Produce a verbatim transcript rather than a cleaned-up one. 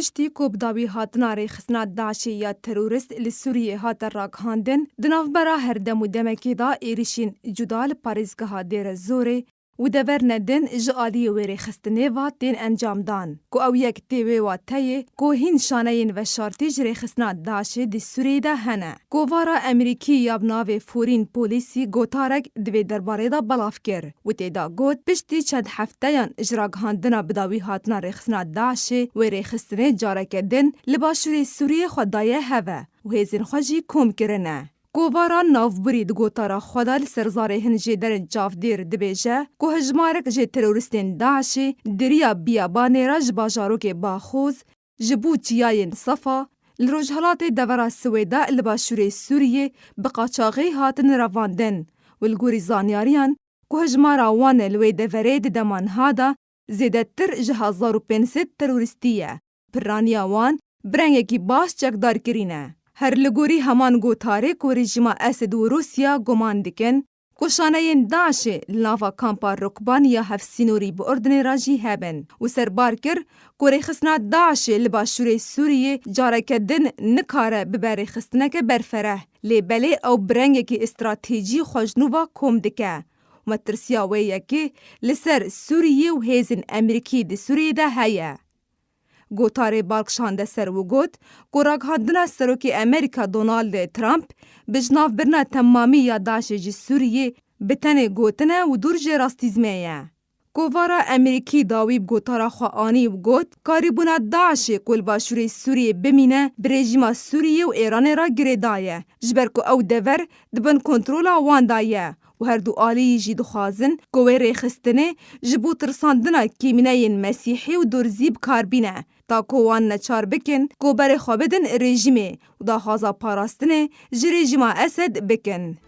Piştî ku bi dawî hatina rêxistina DAIŞê ya terorîst li Sûriyê hate ragihandin, di navbera her dem û demekê de êrişên cuda li parêzgeha Dêre Zorê û devernedin ji aliyê wê rêxistinê ve tên encamdan, ku ew yek tê wê wateyê ku hîn şaneyên veşartî ji rêxistina DAIŞê di Sûriyê de hene. Kovara Amerîkî ya bi navê Foreign Policy gotarek di vê derbarê de belav kir û tê de got, piştî çend hefteyan ji ragihandina bi dawî hatina rêxistina DAIŞê, wê rêxistinê careke din li başûrê Sûriyê xwe daye heve û hêzên xwe jî kom kirine. Kovara navbirî di gotara xwe de li ser zarê hin jêderên çavdêr dibêje ku hejmarek ji terorîstên DAIŞê di riya biyabanê re ji bajarokê Baxoz, ji bo çiyayên Safa, li rojhelatê devera Swêde li başûrê Sûriyê bi qaçaxî hatin revandin û li gorî zanyariyan ku hejmara wan li wê deverê di dema niha de zêdetir ji hezar û pênc sed terorîstî ye. Piraniya wan bi rengekî baş çekdar kirîne. Her li gorî heman gotarê ku rejîma Esed û Rûsya guman dikin ku şaneyên DAIŞê li nava kampa Rukban ya hevsînorî bi Urdinê re jî hebin û serbar kir ku rêxistina DAIŞê li başûrê Sûriyê careke din nikare bibe rêxistineke berfereh, lê belê ew bi rengekî stratejî xwe ji nû ve kom dike. Metirsiya wê yekê li ser Sûriyê û hêzên Amerîkî di Sûriyê de heye. Gotarê bal kişande ser û got ku ragihandina Serokê Amerîka Donald Trump bi jinavbirina temamî ya DAIŞê ji Sûriyê bi tenê gotin e û dûr ji rastîzmê ye. Kovara Amerîkî dawî bi gotara xwe anî û got, karîbûna DAIŞê ku li başûrê Sûriyê bimîne, bi rejîma Sûriyê û Êranê re girêdaye, ji ber ku ew dever di bin kontrola wan de ye û her du aliyî jî dixwazin ku wê rêxistinê ji bo tirsandina kêmîneyên mesîhî û durzî bi kar bîne, ta ku wan neçar bikin ku berê xwe bidin rejîmê û daxwaza parastinê ji rejîma Esed bikin.